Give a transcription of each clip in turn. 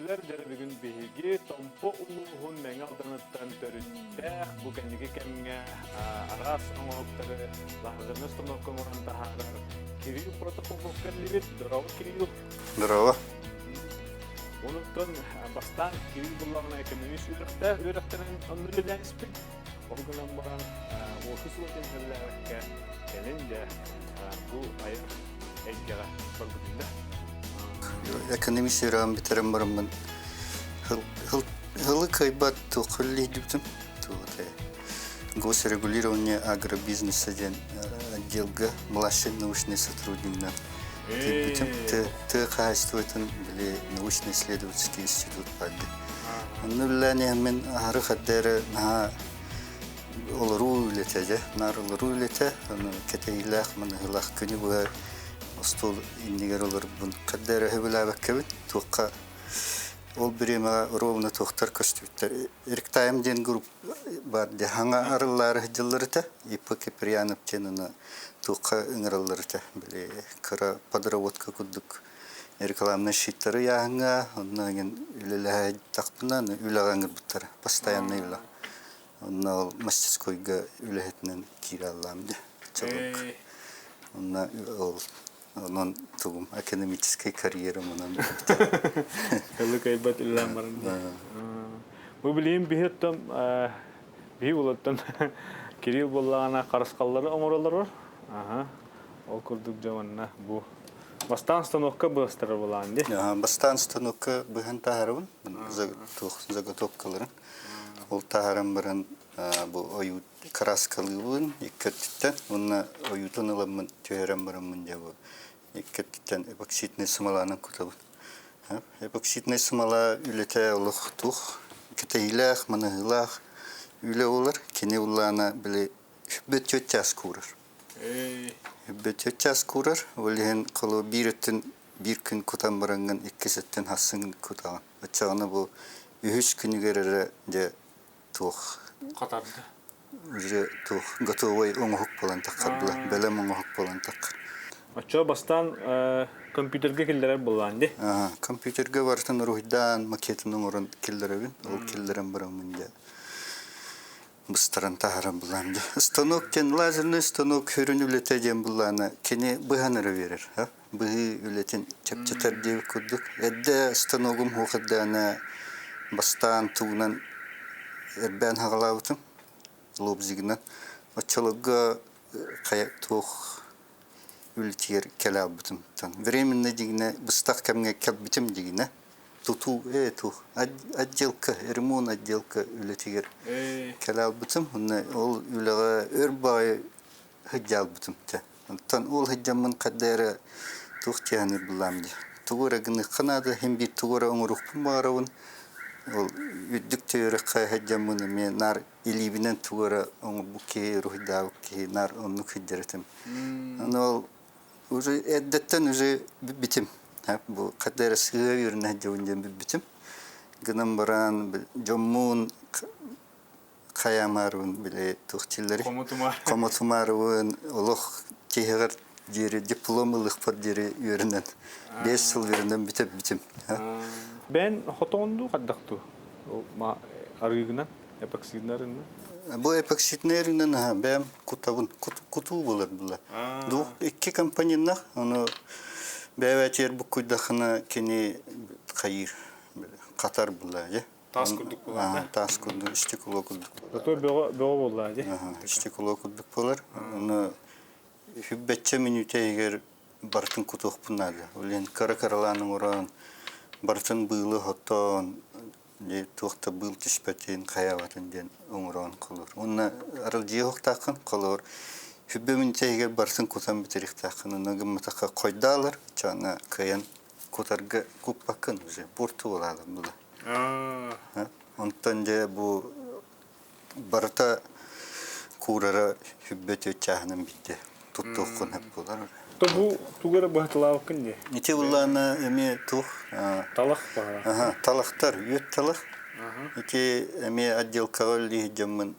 Көрөөччүлэр, дьэ бүгүн биһиги Томпо улууһун Мэҥэ Алданыттан төрүттээх бу кэнники кэмҥэ араас оҥоһуктары лазернай установка оҥорон таһаарар Кирилл Протопопов кэллибит. Здорово, Кирилл. Здорово. Онуттан бастаан Кирилл буллаҕына экономист үөрэхтээх үөрэхтэрин онно үлэлээн испит. Ол гынан баран офис үлэтин үлэлээбэккэ кэлин дьэ бу айар эйгэҕэ барбытында. Экономист үөрэҕин бүтэрэн бараммын хылы кыайбат туохха үлэлиирбитим госрегулирование агробизнеса диэн отделга младший научный сотруднигынан киирбитим. Тыа хаһаайыстыбатын били научно-исследовательский институт барды. Онно үлэлээн иһэммин аһары хардары наһаа олоруу үлэтэ дьэ, наар олоруу үлэтэ, ону кэтэһиилээх, маныһыылаах күнү быһа остуол иннигэр олорбун хардары сөбүлээбэккэбин туохха ол бириэмэҕэ ровно туохтар көстүбүттэр. Ректайм диэн групп бар дии хаҥа арыллаары сылдьаллар этэ. ИП Киприянов диэн аны туохха ыҥыраллар этэ. Били кыра подработка курдук рекламнай щиттары ыйааһыҥҥа, онно эҥин үлэлэһэ аны үлэҕэ ыҥырбыттара, постоянный үлэ. Онно ол мастерскойга үлэһитинэн киирэ аллаам дии. Чолук. Онно ол онон тугум экономическай карьерам онон бүппүтэ. Ылы кыайбат үлэлээн баран. Бу билигин биһи оттон биһи улаттан Кирилл буоллаҕына харысхаллары оҥороллор. Аха. Ол курдук дьэ манна бу бастаан станокка быстарар булаан дии. Бастаан станокка быһан таһарабын заготовкаларын. Ол таһаран баран бу ойуу краскалыыбын икки өттүттэн уонна ойуутун ыламмын түһэрэн бараммын дьэ бу икки өттүттэн эпоксиднай смоланан кутабын. Эпоксиднай смола үлэтэ олох туох кэтэһиилээх, маныһыылаах үлэ буолар. Кини улаана били бүт час куурар. Бүт час куурар. Ол иһин холу биир өттүн биир күн кутан бараҥҥын иккис өттүн хассыҥ кутаҕын. Оччоҕуна бу үһүс күнүгэр эрэ дьэ туох Хатарда. Уже туох готовый оҥоһук буолан таххар була, бэлэм оҥоһук буолан таххар. Оччо бастаан компьютерга киллэрэр буоллаан дии. Компьютерга барытын уруһуйдаан, макетын оҥорон киллэрэбин. Ол киллэрэн бараммын дьэ быстаран таһааран булаам дьэ. Станок диэн лазерный станок сүрүн үлэтэ диэн буллаана кини быһан эрэ биэрэр. Быһыы үлэтин чэпчэтэр диэбит курдук. Эрдэ станогум суох эрдэҕинэ бастаан тугунан эрбээн хаҕалаабытым лобзигынан. Оччолорго хайа туох үлэтигэр кэлэ албытым. Временно дигинэ быстах кэмҥэ кэлбитим дигинэ тутуу ээ туох отделка ремонт отделка үлэтигэр кэлэ албытым. Онно ол үлэҕэ өр баҕайы сылдьаалбытым дьэ. Оттон ол сылдьаммын ханна эрэ туох дьиэни буллаам дии. Тугу эрэ гыныахха наада, иһин биир тугу эрэ оҥоруохпун баҕарабын. Ол үрдүк үөрэххэ сылдьаммын эмиэ наар илиибинэн тугу эрэ оҥорбут киһи, уруһуйдаабыт киһи наар оннук сылдьар этим. Аны ол уже эрдэттэн уже бүппүтүм. Бу ханна эрэ сыа үөрэнэ сылдьабын диэн бүппүтүм. Гынан баран дьоммун хайаамаарыбын били туох дииллэрий Хомотумаарыбын олох тиһэҕэр диэри диплом ылыахпар диэри үөрэнэн 5 сыл үөрэнэн бүтэрбитим. Бэйэн хотоҕун дуу хайдах дуу арыыгынан эпоксидный арыгынан Бу эпоксидный арыгынан бэйэм кутабын кутуу буолар була. Двух икки компоненнах ону бэйэбэтигэр буккуйдахына кини хайыыр хатар була дьэ. Таас курдук буолар да? Таас курдук, стекло курдук. Зато бөҕө, бөҕө буоллаа дии. Стекло курдук буолар. Ону хүббэччэ мүнүүтэ иһигэр барытын кутуохпун наада. Ол иһин кыра-кыралаан оҥорон, барытын быылы хотоон, туох да быыл түспэтин, хайаабатын диэн оҥорон холуур. Уонна аралдьыйа уохтааххын холуур. Хүббэ мүнүүтэ иһигэр барытын кутан бүтэриэхтээххин. Онно гымматахха хойдоолор, чаана кыайан кутарга куппаккын уже буорту буолаалар була. Онтон дьэ бу барыта куурара сүббэ түөрт чааһынан биирдэ туттуоххун сөп буолар. То бу тугу эрэ быһатылаабыккын дии. Ити былаана эмиэ туох Талах баара. Талахтар, үөт талах. Ити эмиэ отделкаҕа үлэлии сылдьаммын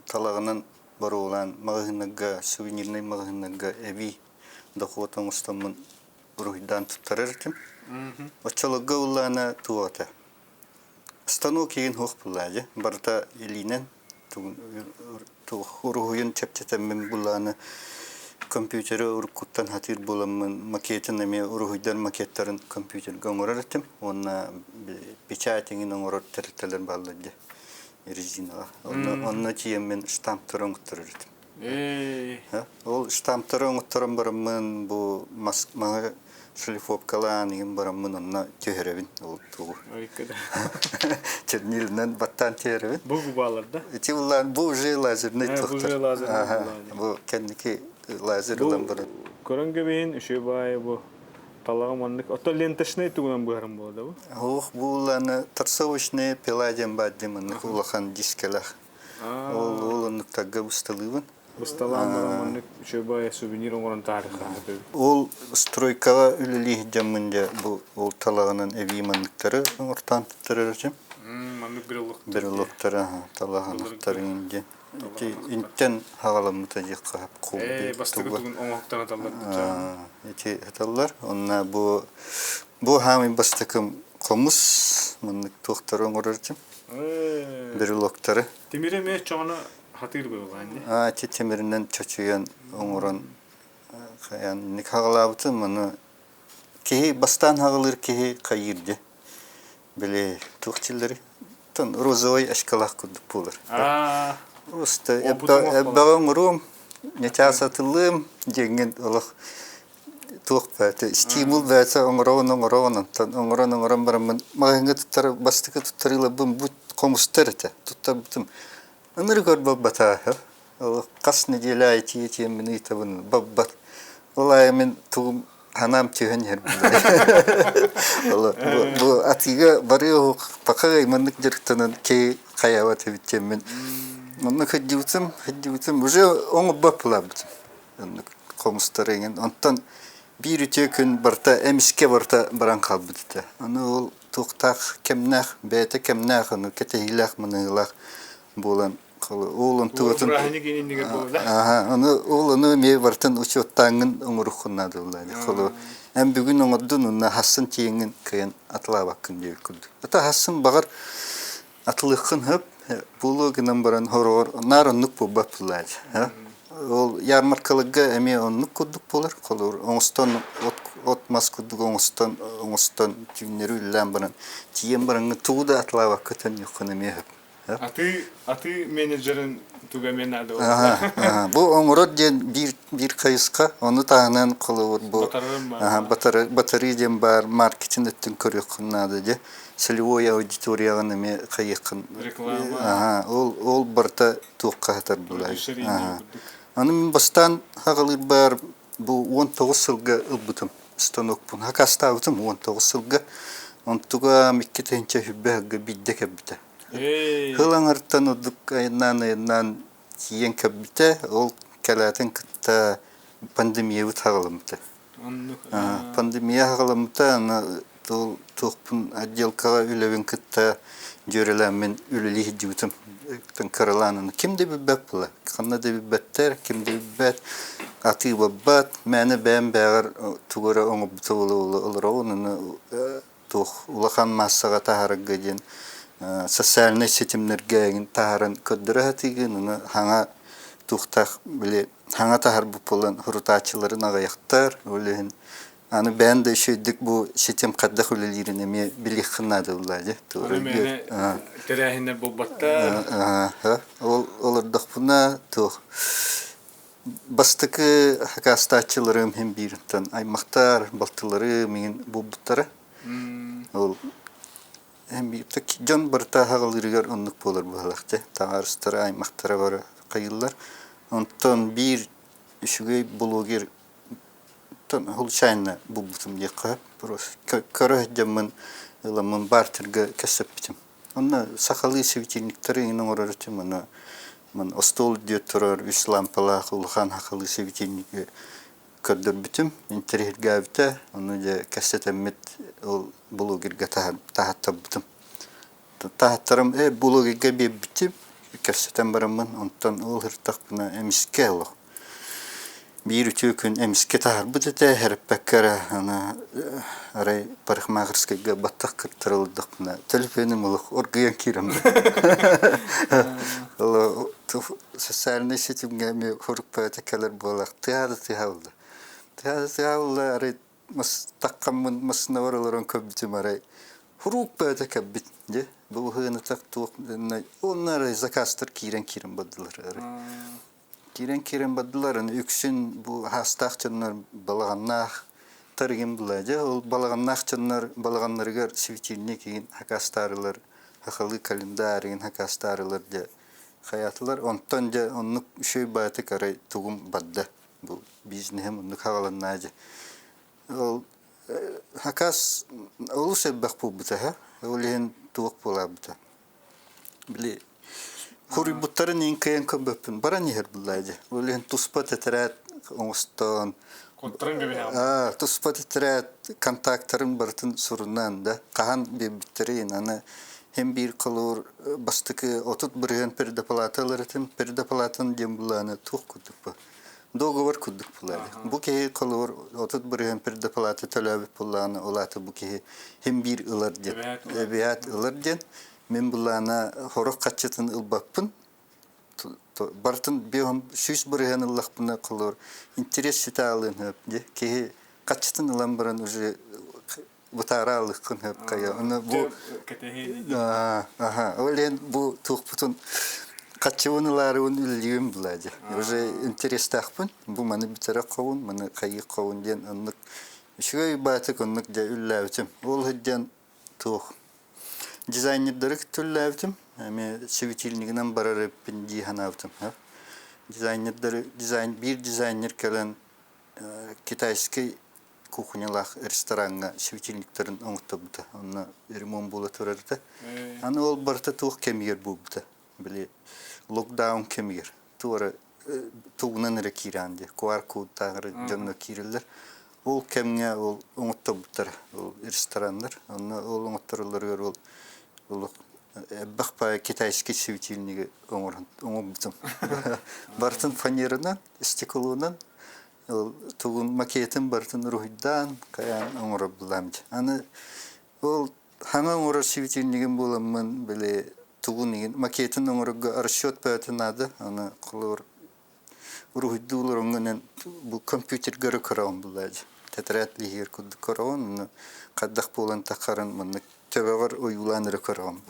талаҕынан боруолаан маҕаһыыннарга, сувенирнай маҕаһыыннарга эбии дохуот оҥостоммун. уруһуйдаан туттарар этим. Оччолорго ыллаана туох этэ? Станок игин суох буллаа Барыта илиинэн уруһуйун чэпчэтэммин буллааны компьютеры уруккуттан хатыыр буоламмын макетын эмиэ уруһуйдар макеттарын компьютерга оҥорор этим уонна печать иҥин оҥорор тэрилтэлэр бааллар дии резинаҕа. Онно, онно тиийэммин штамптары оҥотторор этим. Ол штамптары оҥотторон бараммын бу маһы шлифовкалаан иһин бараммын онно түһэрэбин ол тугу. Чернилинэн баттаан түһэрэбин. Бу губалар да? Ити улаан бу уже лазерный Бу уже лазерный. Бу кэнники лазер ылан баран. Көрөн кэбиһин үчүгэй баайы бу Талаҕы маннык. Оттон ленточнай тугунан быһарым буола да бу? Ох, бу торцовочная пила диэн баар дии маннык улахан дискэлэх. Ол ол оннуктарга бысталыыбын. Бысталаан баран маннык үчүгэй сувенир оҥорон таһаарыахха Ол стройкаҕа үлэлии сылдьаммын дьэ бу ол талаҕынан эбии манныктары оҥортоон туттарар этим. Маннык брелоктар. Брелоктары, талаҕанахтарын диэн. Ити интэн хаҕаламмыта диэххэ Ээ, бастакы тугун оҥоһуктан аталлар Ити аталлар. Онна бу бу хаамый бастакым хомус маннык туохтары оҥорор этим. Брелоктары. Тимири эмиэ чоҕоно хатыыр буоллаан дии. Аа, ити тимиринэн чочуйан оҥорон хайаан инник хаҕалаабытым. Маны киһи бастаан хаҕалыыр киһи хайыыр дии. Били туох дииллэрий? Оттон розовай очкалаах курдук буолар. Просто эббэҕи оҥоруом, ньачаас атыллыам диэҥҥин олох туох бэйэтэ стимул бэйэтэ оҥороҕун оҥороҕун онтон оҥорон оҥорон бараммын маҕаһыыҥҥа туттар бастакы туттарыыларбын бу хомустар этэ туттарбытым ынырык өр барбатаа Ол хас нэдиэлэ аайы тиийэ-тиийэммин ыйытабын, баппат. Ол аайы мин тугум санаам түһэн иһэр Ол бу атыыга барыы пока маннык дьарыктанан киһи хайаабат эбит диэммин онно сылдьыбытым, сылдьыбытым уже оҥорбот буолаабытым. Оннук хомустары иҥин. Онтон биир үтүө күн барыта эмискэ барыта баран хаалбыт этэ. Аны ол туохтаах кэмнээх, бэйэтэ кэмнээх, ону кэтэһиилээх, маныылаах буолан Ол онтугутун аны ол ону эмиэ барытын учуоттааҥҥын оҥоруоххун наада буолла. Эн бүгүн оҥордун уонна хассын тиийэҥҥин кыайан атылаабаккын диэбит курдук. Ата хассын баҕар атылыаххын сөп буолуо гынан баран хороҕор наар оннук буолбат буолла. Ол ярмаркаларга эмиэ оннук курдук буолар. Холобур оҥостон от от мас курдук оҥостон оҥостон түүннэри үлэлээн баран тиийэн бараҥҥын тугу да атылаабакка төннүөххүн эмиэ сөп. Атыы атыы менеджерин туга эмиэ наада буолла. Бу оҥорор диэн биир биир хайысха, ону таһынан холобур бу батарыы диэн баар маркетинг өттүн көрүөххүн наада дьэ. Целевой аудиторияҕын эмиэ хайыаххын. Реклама. Ол ол барыта туохха сытар буолай. Аны мин бастаан хаҕалыырбар бу 19 сылга ылбытым станокпун. Хакастаабытым 19 сылга. Онтуга 2 тыһыынча сүүрбэ биирдэ кэлбитэ. Сыл аҥарыттан ордук айаннаан-айаннаан тиийэн кэлбитэ, ол кэлээтин кытта пандемиябыт хаҕаламмыта. Пандемия хаҕаламмыта, аны туохпун отделкаҕа үлэбин кытта дьүөрэлээммин үлэлии сылдьыбытым. Кыралаан аны ким да билбэт буолла. Ханна да билбэттэр, ким да билбэт, атыы барбат, мээнэ бэйэм бэйэҕэр тугу эрэ оҥорбута буола олороҕун, аны туох улахан маассаҕа таһаарарга диэн социальнай ситимнэргэ эҥин таһааран көрдөрө сатыыгын, ону хаҥа туохтаах били хаҥа таһаарбыт буолан сурутааччыларын аҕыйахтар, ол иһин аны бэйэн да үчүгэйдик бу ситим хайдах үлэлиирин эмиэ билиэххин наада буоллаа дии. Аны мээнэ тэрээһиннэр буолбаттар. Ол олордохпуна туох бастакы хакаастааччыларым иһин бииртэн аймахтар, балтылары миҥин булбуттара. Ол дьон барыта аҕалыырыгар оннук буолар быһалаах дьэ. Таҥарыстара, аймахтара бары хайыыллар. Онтон биир үчүгэй блогер случайно булбутум диэххэ просто көрө сылдьаммын ыламмын бартерга кэпсэппитим. Онно сахалыы светильниктары иҥин оҥорор этим, аны ман остуол үрдүгэр турар үс лампалаах улахан сахалыы светильниги көрдөрбүтүм, интэриэһиргээбитэ, ону дьэ кэпсэтэммит ол блогерга таһаттарбытым. Таһаттарым э блогерга биэрбитим, кэпсэтэн бараммын, онтон ол ыртахпына эмискэ олох. Биир үтүө күн эмискэ таһаарбыт этэ, эрэппэккэ эрэ аны арай парикмахерскайга баттах кыттарыллардахпына төлөпүөнүм олох оргуйан киирэн Ол социальнай ситимҥэ эмиэ хурукпайата кэлэр буолар тыаһа да тыаһа буолла. Тыаһа да тыаһа буолла арай таххаммын массыынабар олорон көрбүтүм арай хурук бөтө кэлбит дьэ бу быһыыны так туох онно арай заказтар киирэн-киирэн бардылар арай. Киирэн-киирэн бардылар, үксүн бу хаастаах дьоннор балаҕаннаах тарыгын була. Дьэ, ол балаҕаннаах дьоннор балаҕаннарыгар светильник игин хакастаарылар, хахалы календарь игин хакастаарылар дьэ хайаатылар. Онтон дьэ оннук үчүгэй баатык арай тугум барда. Бу бизнеһим оннук хаҕаланнаа дьэ. Ол хакас олус элбэх буолбута, һэ. Ол иһин туох буолаабыта. Били хоруйбуттарын иин кыайан көрбөппүн. Баран иһэр буллаа дии. Ол иһин туспа тэтэрээт оҥостон Куттарын кэбиһэҕин. Туспа тэтэрээт контактарын барытын сурунан да хаһан биэрбиттэрин аны һин биир холуур бастакы 30% предоплата ылар этим. Предоплатан диэн булааны туох курдук бу. Договор курдук булаады. Бу киһи холуур 30% предоплата төлөөбүт буллааны ол аата бу киһи һин биир ылар диэн. Эбиһээт ылар диэн. Мин былаана хорох хаччытын ылбаппын. Барытын биэһом 100% ыллахпына холор интерес сите алыын хөп ди. Киһи хаччытын ылан баран уже бутаара алыххын хөп кайа. Оны бу аха ол иһин бу туохпутун хаччыбын ылаарыбын үллүүм була дии. Уже интерестаахпын. Бу маны бүтэрэ ховун, маны хайыы ховун диэн оннук үчүгэй баатык оннук дьэ үллээбитим. Ол сылдьан туох Дизайнердары кытта үлэлээбитим. Эмиэ светильнигынан барар эбиппин дии санаабытым. Дизайнердары дизайн биир дизайнер кэлэн китайскай кухнялаах рестораҥҥа светильниктарын оҥотторбута. Онно ремонт буола турар этэ. Аны ол барыта туох кэмигэр буолбута. Били локдаун кэмигэр туора тугунан эрэ киирэҕин дии QR-кодтааҕар дьоҥҥо киирэллэр. Ол кэмҥэ ол оҥотторбуттара ол рестораннар. Онно ол оҥоттороллоругар ол олох элбэх баай китайский светильниги оҥорон оҥорбутум. Барытын фанеранан, стеклонан, ол тугун макетын барытын уруһуйдаан, хайаан оҥоробулаам дии. Аны ол Хаҥа оҥорор светильнигим буоламмын, били тугун игин макетын оҥорорго расчет бөҕөтө наада. Аны холобур уруһуйдуулар оҥҥонон бу компьютерга эрэ көрөҕүн булаа дии. Тэтэрээт лиһигэр курдук көрөҕүн, ону хайдах буолан таххарын маннык төбөҕөр ойуулаан эрэ көрөҕүн.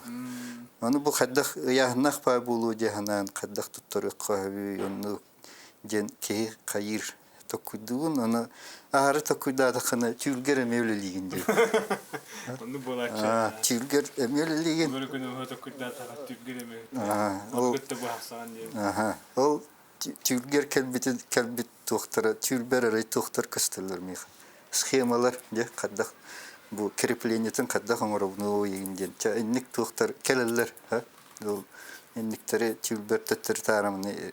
Ону бу хайдах ыйааһыннаах баа буолуо дии санаан хайдах туттарыахха сөбүй, оннук диэн киһи хайыыр токкуйдуубун ону аһары токкуйдаатаххына түүлгэр эмиэ үлэлиигин диэн Оннук буолааччы. Түүлгэр эмиэ үлэлиигин. Бары күн уһа токкуйдаатахха түүлгэр эмиэ. Ол кытта быһахсаҕын диэн. Ол түүлгэр кэлбитин кэлбит туохтара түүлбэр эрэй туохтар көстөллөр миэхэ. Схемалар дьэ хайдах бу креплениетын хайдах оҥоробун игин диэн. Чэ инник туохтар кэлэллэр Ол инниктэри түүлбэр төттөрү таараманы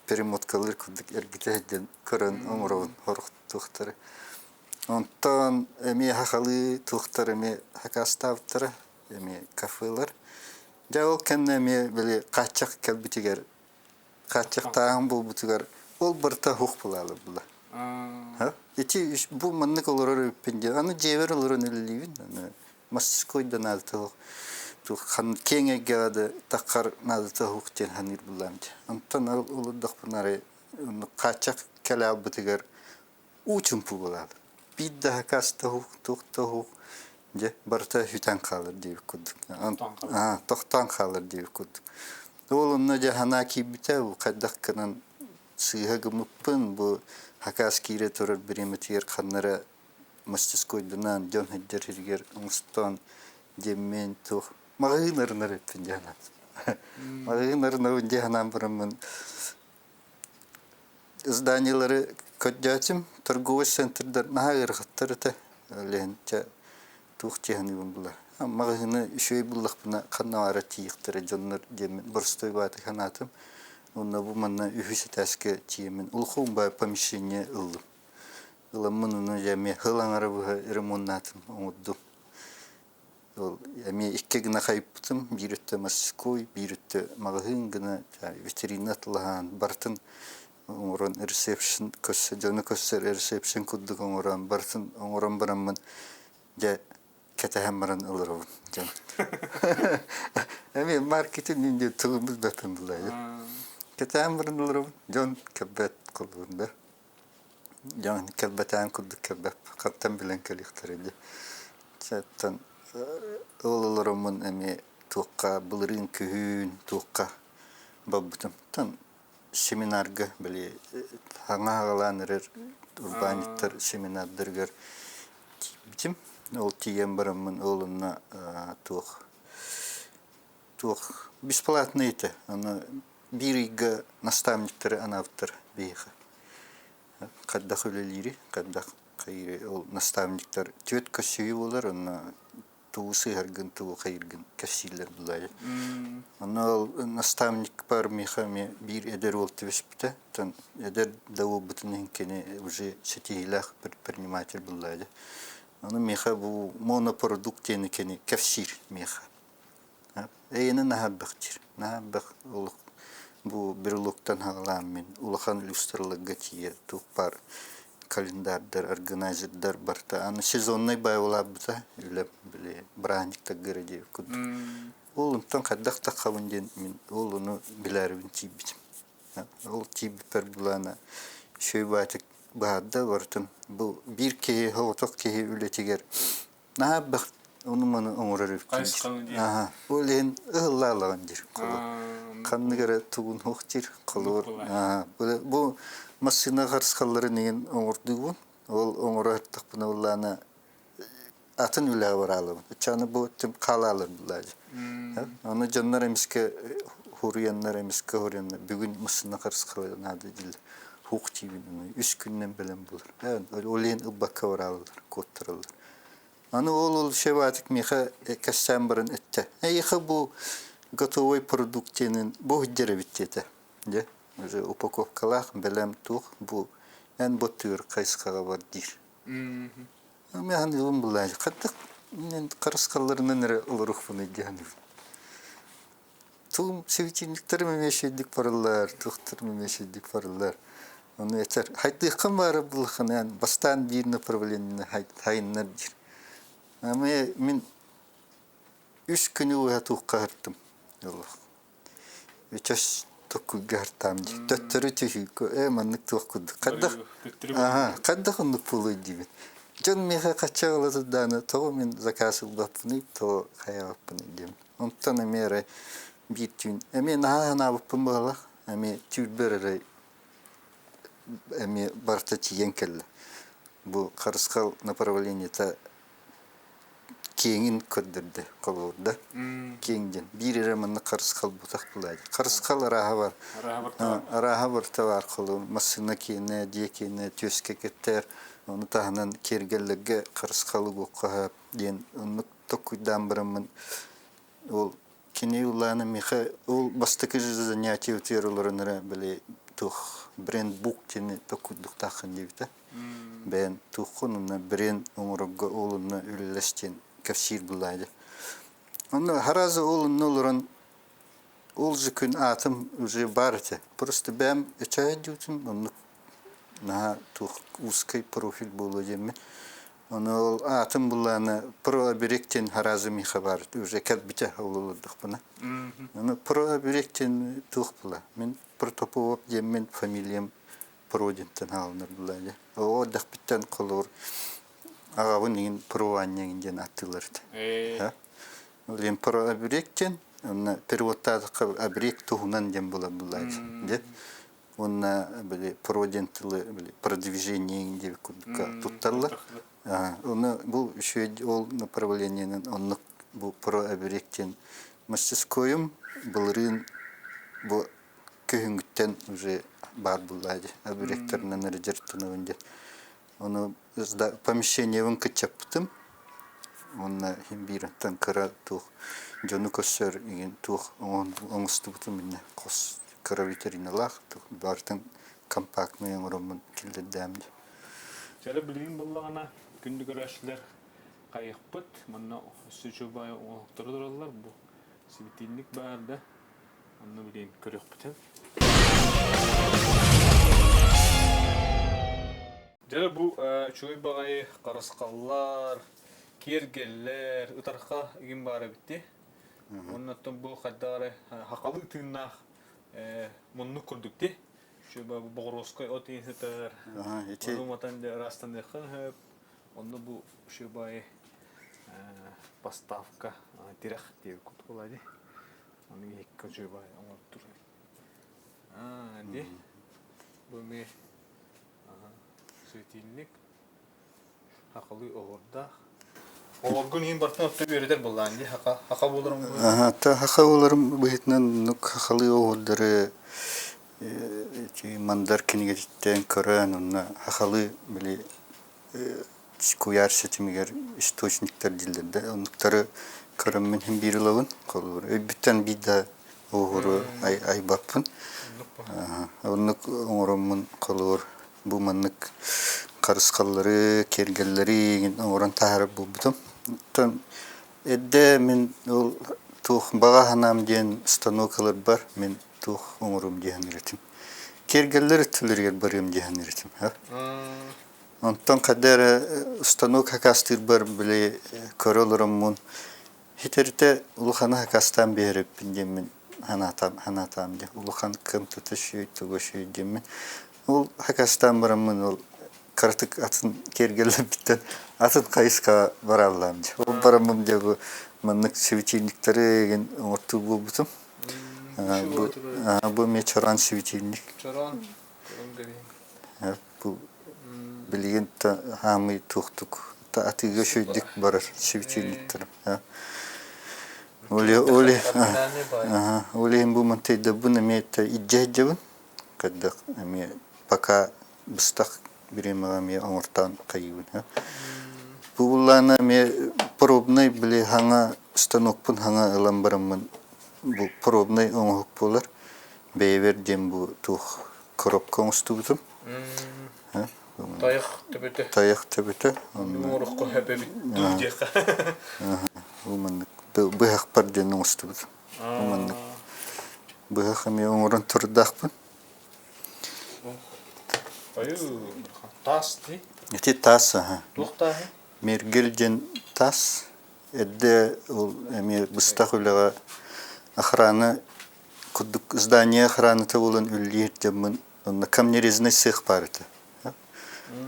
перемоткалыыр курдук эргитэ сылдьан көрөн оҥоробун сорох туохтары. Онтон эмиэ сахалыы туохтар эмиэ сакаастаабыттара, эмиэ кафелар. Дьэ ол кэннэ эмиэ били хааччах кэлбитигэр хааччахтааһын буолбутугар ол барыта суох буолаалы була. Ити бу маннык олорор эбиппин диэн аны дьиэбэр олорон үлэлиибин аны мастерской да наадата суох киэҥ эйгэҕэ да таххар наадата суох диэн саныыр буллаам дии. Онтон олордохпуна арай хааччах кэлэ албытыгар уу чумпу буолаалы. Биир да хакаста суох, туох да суох дьэ барыта сүтэн хаалар диэбит курдук. Тохтоон хаалар диэбит курдук. Ол онно дьэ санаа киирбитэ хайдах гынан сыыһа гыммыппын бу хакас киирэ турар бириэмэтигэр ханна эрэ мастерскойданан дьон сылдьар сиригэр оҥостон диэммин туох маҕаһыын арынар эппин дии санаатым. Маҕаһыын арынабын дии санаан бараммын зданиелары көрдөөтүм. Торговый центрдар наһаа ыарахаттар этэ. Ол чэ туох дии саныыбын була. Маҕаһыыны үчүгэй буллахпына ханна баара тиийиэхтэрэ дьоннор диэммин боростуой бааты санаатым. Уонна бу манна үһүс этээскэ тиийэммин улахан баай помещение ыллым. Ыламмын ону дьэ эмиэ сыл аҥара быһа ремоннаатым, оҥордум. Ол эмиэ икки гына хайыппытым, биир өттө мастерской, биир өттө маҕаһыын гына витрина атылаһаан барытын. Оҥорон ресепшн көрсө дьону көрсөр ресепшн курдук оҥорон барытын оҥорон бараммын дьэ кэтэһэн баран олоробун дьон. Эми маркетинг диэн тылым билбэппин булайы. Кэтэһэн баран олоробун дьон кэлбэт курдугун да. Дьон кэлбэтээн курдук кэлбэт хантан билэн кэлиэхтэрэ дии. Оттон ол олороммун эмиэ туохха былырыын күһүн туохха барбытым. Оттон семинарга били саҥа аҕалаан эрэр урбаанньыттар семинардарыгар тиийбитим. Ол тиийэн бараммын ол онно туох туох бесплатный этэ. Аны биир ыйга наставниктары анаабыттар биһиэхэ. Хайдах үлэлиири, хайдах хайыыры ол наставниктар түөрт көрсүһүү буолар, онно тугу сыыһаргын, тугу хайыыргын кэпсииллэр булаайы. Онно ол наставникпар миэхэ эмиэ биир эдэр уол түбэспитэ. Оттон эдэр да уолбутун иһин кини уже ситиһиилээх предприниматель буллаайы. Ону миэхэ бу монопродукт диэни кини кэпсиир миэхэ. Эйэни наһаа элбэх диир. Наһаа элбэх олох бу брелоктан хаалаан мин улахан люстраларга тиийэ туох баар календардар, органайзердар барыта аны сезоннай баайылаабыта үлэм били бырааһынньыктарга эрэ диэбит курдук. Ол онтон хайдах таххабын диэн мин ол ону билээрибин тиийбитим. Ол тиийбиппэр былаана үчүгэй баайтык быһаарда барытын бу биир киһи соҕотох киһи үлэтигэр наһаа элбэх ону-маны оҥорор эбиккин Хайысханы диир. Аха. Ол иһин ыһыллаалаҕын диир холобур. Ханнык эрэ тугун суох диир холобур. Бу массыына харысхалларын иһин оҥордуубун. Ол оҥоро сыттахпына былаана атын үлэҕэ бараалабын. Ыччаны бу тим хаалаалар буллаадьы. Аны дьоннор эмискэ хуруйаннар эмискэ хуруйаннар бүгүн массыына харысхала наада дииллэр. Хук диибин үс күнүнэн бэлэм булар. Ол иһин ылбакка бараалалар, куоттараллар. Аны ол ол шебатик миэхэ кэссээн баран эттэ. Эйиэхэ бу готовый продукт диэнин бу сылдьар эбит диэтэ. Дьэ, уже упаковкалаах бэлэм туох бу эн боттугар хайысхаҕа бар диир. Мин саныыбын буллаан хаттык мен харысхалларынан эрэ олоруохпунуй дии саныыбын. Тугум светильниктэрим эмиэ үчүгэйдик бараллар, туохтарым эмиэ үчүгэйдик бараллар. Ону этэр, хайдыаххын баара буллаххына бастаан биир направлениены хайыннар диир. Ама мин үс күнү быһа туохха аһартым. Үчэс токкуйга аһартаам дии. Төттөрү түһүүккэ ээ маннык туох курдук. Хайдах аха хайдах оннук буолуой диибин. Дьон миэхэ хачча ыла турдааны тоҕо мин заказ ылбаппыный, тоҕо хайаабаппыный диэм. Онтон эмиэ эрэ биир түүн эмиэ наһаа санаабыппын быһалах, эмиэ түүрбэр эрэ эмиэ барыта тиийэн кэллэ. Бу харысхал направлениета киэҥин көрдөрдө, холуурда. Киэҥ диэн. Биир эрэ маннык харысхал бутах булаайда. Харысхал арааһа бар. Арааһа барыта бар холур. Массыына киэнэ, дьиэ киэнэ, түөскэ кэттэр. Ону таһынан киэргэллэргэ харысхалы уохха диэн оннук токкуйдаан бараммын ол кини улаана миэхэ ол бастакы занятие утуйар олорон эрэ били туох брендбук диэни токкуйдуктааххын диэбитэ бэйэн туоххун онно бренд оҥорорго ол онно үлэлэс диэн кэпсиир булаайда онно харазы ол онно олорон ол же күн аатым уже баар этэ просто бэйэм өчөйө диутум оннук наһаа туох узкий профиль буолуо диэммин Ону ол аатын буллааны прооберек диэн харазы миэхэ баар уже кэлбитэ ол олордохпуна. Ону прооберек диэн туох була? Мин Протопопов диэммин фамилиям Про диэнтэн хаалынар була дии. Оҕо эрдэхпиттэн холобур аҕабын иҥин Про Аня диэн ааттыыллар этэ. Ол иһин прооберек диэн онно переводтаатахха оберег туһунан диэн буолар буолла дии. Уонна били про диэн тылы били продвижение диэбит курдукка тутталлар. Оны бу үчүгэй ол направлениенан оннук бу про оберег диэн мастерскойум былырыын бу күһүҥҥүттэн уже баар буолла дии оберегтэринэн эрэ дьарыктанабын диэн. Ону помещениебын кыччаппытым уонна иһин биир оттон кыра туох дьону көрсөр игин туох оҥостубутум иннэ хос кыра витриналаах барытын компактный оҥороммун киллэрдээм дии. Чэрэ билигин буоллаҕына күндү көрөөччүлэр хайыхпыт манна өссө үчүгэй оҥоһуктары тураллар бу сибитиинник баар да онно билигин көрүөхпүтүн. Дьэ бу үчүгэй баҕайы харысхаллар, киэргэллэр, ытарха игин баар эбитти. Оннуттан бу хайдах эрэ хахалыы тыыннаах муннук курдук ти. Үчүгэй бу боҕуруоскай от иин сытар. Ону матан дьэ ыраастаныаххын сөп. Онно бу үчүгэй поставка тирэх диэбит курдук буолаа дии. Ону иһиккэ үчүгэй оҥортур. Аа, ди. Бу эмиэ светильник хахалыы оһуордаах. Оҕоргун иһин бартан отто үөрэтэр буоллаан дии хака хака буоларым Аха, та хаха буоларым быһыытынан оннук хахалыы оһуордары ити мандар кинигэтиттэн көрөн онно хахалыы били куйаар ситимигэр источниктар дииллэр да оннуктары көрөммүн иһин биир ылабын холобур өйбүттэн биир да оһуору айбаппын оннук оҥороммун холобур бу маннык харысхаллары киэргэллэри оҥорон таһаарар буолбутум оттон эрдэ мин ол туох баҕа санаам диэн станок ыларбар мин туох оҥоруом дии саныыр этим киэргэллэр өттүлэригэр барыам дии саныыр этим Онтон хайда эрэ станок хакастыырбар били көрө олороммун хитэритэ улаханы хакастаан биэрэппин диэммин санаатаам санаатаам диэн улахан кыамтата үчүгэй туга үчүгэй диэммин ол хакастаан бараммын ол кыратык атын киэргэллэрбиттэн атын хайысхаҕа барааллаам дии ол бараммын дьэ бу маннык светильниктары игин оҥортуур буолбутум бу бу эмиэ чороон светильник Чороон көрөн кэбиһиҥ. Бу билигин хаамый туохтук атыыга үчүгэйдик барар светильниктарым. Оли оли ол иһин бу мантайдабын эмиэ илдьэ сылдьабын. Хайдах эмиэ пока быстах бириэмэҕэ эмиэ оҥортоон хайыыбын. Бу буллаана эмиэ пробнай били хаҥа станокпун хаҥа ылан бараммын бу пробнай оҥоһук буолар. Бэйэбэр диэн бу туох коробка оҥостубутум. Тайах төбөтө. Тайах төбөтө. Оҥороххо сөп эбит дуу диэххэ. Бу маннык быһахпар диэн оҥостубутум. Бу маннык быһах эмиэ оҥорон турдаахпын. Таас дии. Ити таас аха. Туох тааһый? Мергель диэн таас. Эрдэ ол эмиэ быстах үлэҕэ охрана курдук здание охраната буолан үлэлиир дьоммун онно камнерезный цех баар этэ.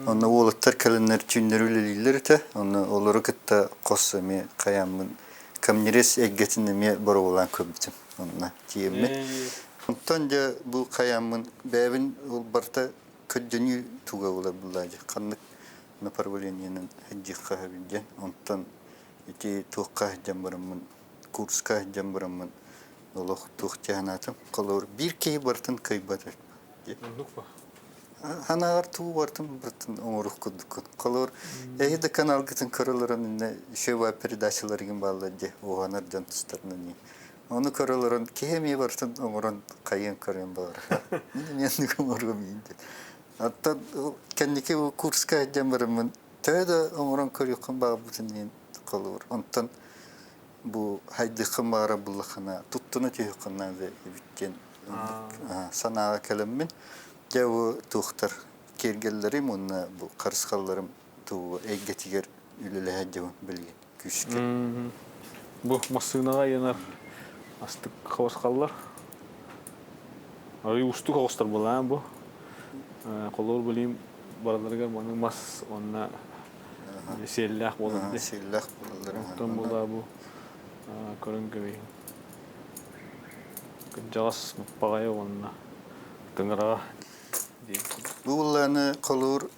Онно уолаттар кэлэннэр түүннэри үлэлииллэр этэ. Онно олору кытта хос эмиэ хайааммын камнерез эйгэтин эмиэ боруобалаан көрбүтүм. Онно тиийэммин. Онтон дьэ бу хайааммын бэйэбин ол барыта көрдөнүү туга буолар буллаа дьэ ханнык направлениенан сылдьыахха сөбүй диэн. Онтон ити туохха сылдьан бараммын курска сылдьан бараммын олох туох дьаһанаатым холобур биир киһи барытын кыайбат Оннук ба? Санааҕар тугу барытын барытын оҥоруох курдуккун. Холобур, эһи да каналгытын көрөлөрөн иннэ еще передачаларыгын бааллар дии уһанар дьон тустарынан нии. Ону көрөлөрөн киһи эмиэ барытын оҥорон хайыан көрүөн баҕарар. Мин эмиэ оннук оҥоруом иин диэн. Оттон кэнники курска сылдьан бараммын төһө да оҥорон көрүөххүн баҕарбытын иһин холобур онтон бу хайдыаххын баҕарар буллаххына туттуна түһүөххүн наада эбит диэн санааҕа кэлэммин дьэ бу туохтар киэргэллэрим уонна бу харысхалларым тугу эйгэтигэр үлэлэһэ дьабын билигин күүскэ. Бу массыынаҕа ыйанар астык хабысхаллар. Арый устук оҕустар буолаан бу. Холобур билим барыларыгар маны мас уонна сиэллээх буолар дии. Сиэллээх буолаллар. Оттон була бу көрөн кэбиһин. Кырдьаҕас баҕайы уонна тыҥыраҕа диэн. Бу буллааны холуур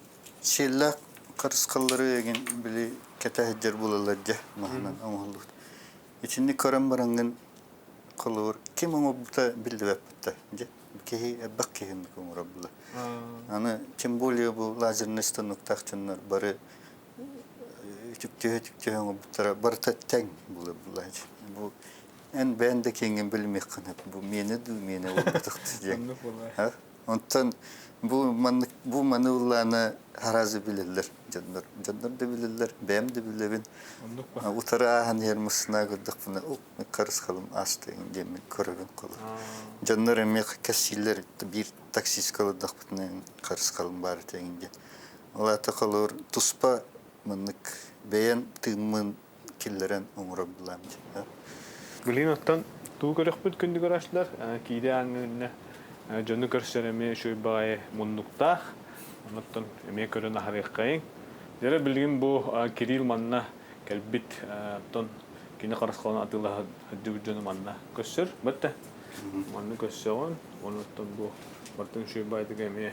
сиэллээх харысхаллары эгин били кэтэ сылдьар буолаллар дьэ маһынан оҥоһуллубут. Итинник көрөн бараҥҥын холобур ким оҥорбута биллибэппит дьэ киһи элбэх киһи оннук оҥорор буолар. Аны тем более бу лазерный станоктаах дьоннор бары үтүктүһэ-үтүктүһэ оҥорбуттара барыта тэҥ буолар буолааччы. Бу эн бэйэн да киэҥҥин билимиэххин сөп. Бу миэнэ дуу, миэнэ буолбатах диэн. Онтон бу маннык бу маны ыллаана аразы билэллэр дьоннор. Дьоннор да билэллэр, бэйэм да билэбин. Утары ааһан иһэр массыына көрдөхпүнэ, харысхалым аастайын диэммин көрөбүн холор. Дьоннор эмиэ кэссииллэр биир таксистка олордохпутуна харысхалым баар этэ диэн. Ол аата холобур туспа маннык бэйэм тыыммын киллэрэн оҥорор былаам дии. Билигин оттон тугу көрөхпүт күндү көрөөччүлэр киирэ ааҥҥа дьону көрсөр эмиэ үчүгэй баҕайы муннуктаах. Оннуттан эмиэ көрөн аһарыаххайыҥ. Дьэ билигин бу Кирилл манна кэлбит оттон кини харысхалын атыылаһа сылдьыбыт дьону манна көрсөр. Бэтте. Манна көрсөҕүн. Онуттан бу бартын үчүгэй баайдык эмиэ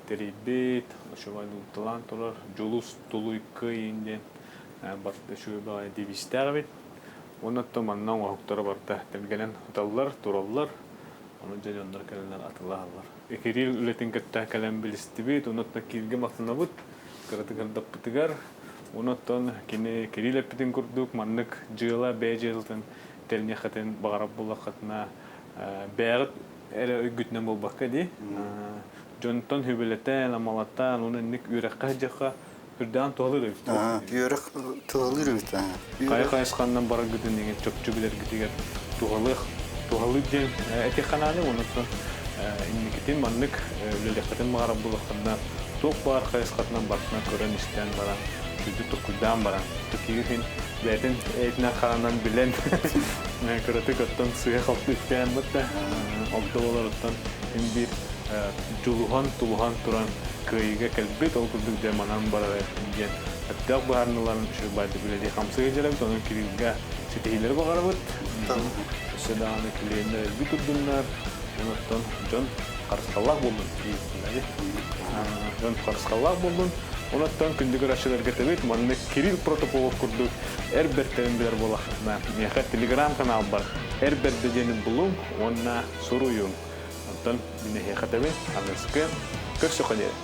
тэрийбит, үчүгэй ууталаан турар Дьулус Тулуй Кыайын диэн барыта үчүгэй баҕайы девизтээх эбит. Уонна оттон манна оҥоһуктара барыта тэлгэнэн ыталлар, тураллар. Ону дьэ дьоннор кэлэннэр атылаһаллар. Кирилл үлэтин кытта кэлэн билистибит, онон Кииргэ махтанабыт, кыратык ырдаппытыгар. Онон кини Кирилл эппитин курдук маннык дьыала бэйэ дьыалатын тэриниэххитин баҕарар буоллаххытына бэйэҕит эрэ өйгүтүнэн буолбакка дии дьонтон хүбэлэтэн, амалатан, уонна инник үөрэххэ сылдьыахха үрдээн туһалыыр эбит. Үөрэх туһалыыр эбит. Хайа хайысханнан бараргытын иҥин чопчу билэргитигэр туһалыах туһалыыр диэн этиэххэ оннуттан инникитин маннык үлэлиэххитин баҕарар буоллаххына туох баар хайысхатынан барытынан көрөн-истэн баран сүрдүк толкуйдаан баран киһи бэйэтин эйтинэн харанан билэн кыратык оттон сыыһа-халты үктээн да ол олоруттан син биир дьулуһан тулуһан туран кыайыыга кэлбит ол курдук дьэ манан барар диэн сөптөөх быһаарыныыларын үчүгэй үлэлии хамсыы дьарабыт онон Кириллга ситиһиилэри баҕарабыт өссө даҕаны клиеннэр элбии турдуннар онон дьон харысхаллаах буоллун дьон харысхаллаах буоллун онон күндү көрөөччүлэргэ этэбит маннык Кирилл Протопопов курдук эр бэртэрин билэр буоллаххытына миэхэ телеграм-каналбар эр бэрдэ диэни булуҥ уонна суруйуҥ онтон мин эһиэхэ этэбин аныгыскы көрсөххө диэри.